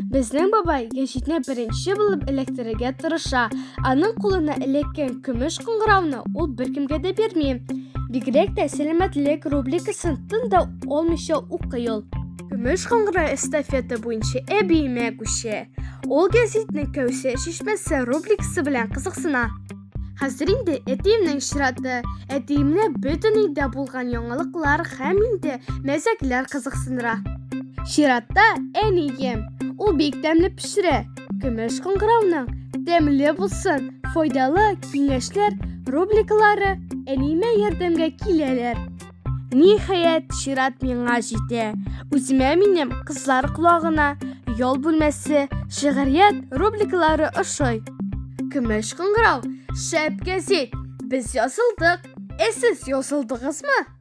Безнең бабай гәҗитне беренче булып эләктерергә тырыша. Аның кулына эләккән көмеш кыңгырауны ул беркемгә дә бирми. Бигрәк тә сәламәтлек рубрикасын тын да алмыйча укый ул. Көмеш кыңгырау эстафета буенча әбиемә күчә. Ул гәзитнең Кәүсәр чишмәсе рубрикасы белән кызыксына. Хәзер инде әтиемнең чираты. Әтиемне бөтен өйдә булган яңалыклар һәм инде мәзәкләр кызыксындыра. Чиратта әнием. Ул бик тәмле пешерә. Көмеш кыңгырауның тәмле булсын, файдалы киңәшләр рубрикалары әниемә ярдәмгә киләләр. Ниһаять, чират миңа җитә. Үземә минем кызлар колагына, ял бүлмәсе, шигърият рубрикалары ошый. Көмеш кыңгырау, шәп гәзит. Без язылдык. Ә сез язылдыгызмы?